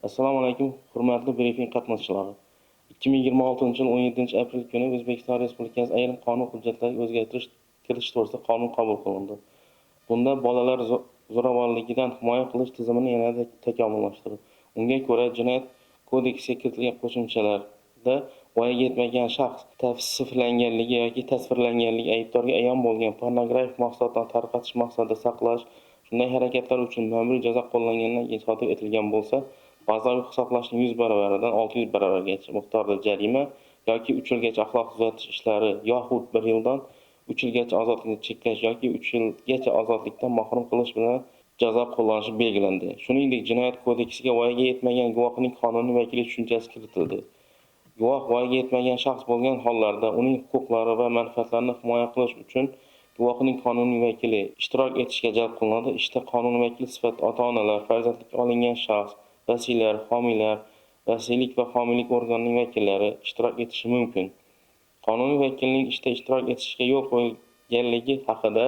Assalomu alaykum, hurmatli brifing qatnashchilari. 2026-yil 17 aprel kuni O'zbekiston Respublikasi ayrim qonun hujjatlariga o'zgartirish kiritish to'g'risida qonun qabul qilindi. Bunda bolalar zo'ravonligidan himoya qilish tizimini yanada takomillashtirdi. Unga ko'ra, Jinoyat kodeksiga kiritilgan qo'shimchalarda voyaga yetmagan shaxs tavsiflanganligi yoki tasvirlanganligi aybdorga ayon bo'lgan pornografik mahsulotlarni tarqatish maqsadida saqlash, shunday harakatlar uchun ma'muriy jazo qo'llangandan keyin sodir etilgan bo'lsa, bazaviy hisoblashning 100 baravaridan 600 baravargacha miqdorda jarima yoki 3 yilgacha axloq tuzatish ishlari yoxud 1 yildan 3 yilgacha ozodlikni cheklash yoki 3 yilgacha ozodlikdan mahrum qilish bilan jazo qo'llanishi belgilandi. Shuningdek, Jinoyat kodeksiga voyaga yetmagan guvohning qonuniy vakili tushunchasi kiritildi. Guvoh voyaga yetmagan shaxs bo'lgan hollarda uning huquqlari va manfaatlarini himoya qilish uchun guvohning qonuniy vakili ishtirok etishga jalb qilinadi. Ishda qonuniy vakil sifatida ota-onalar, farzandlikka olingan shaxs, vasiylar, homiylar, vasiylik va homiylik organining vakillari ishtirok etishi mumkin. Qonuniy vakilning ishda ishtirok etishiga yo'l qo'yilganligi haqida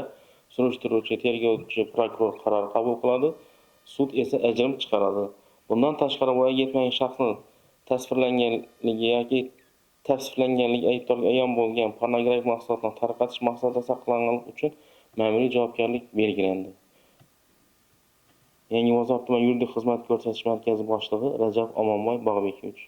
surishtiruvchi, tergovchi, prokuror qaror qabul qiladi, sud esa ajrim chiqaradi. Bundan tashqari, voyaga yetmagan shaxsni tasvirlanganligi yoki tavsiflanganligi aybdorga ayon bo'lgan pornografik mahsulotlarni tarqatish maqsadida saqlaganlik uchun ma'muriy javobgarlik belgilandi. Yangibozor tuman yuridik xizmat ko'rsatish markazi boshlig'i Rajab Omonboy Bog'bekovich.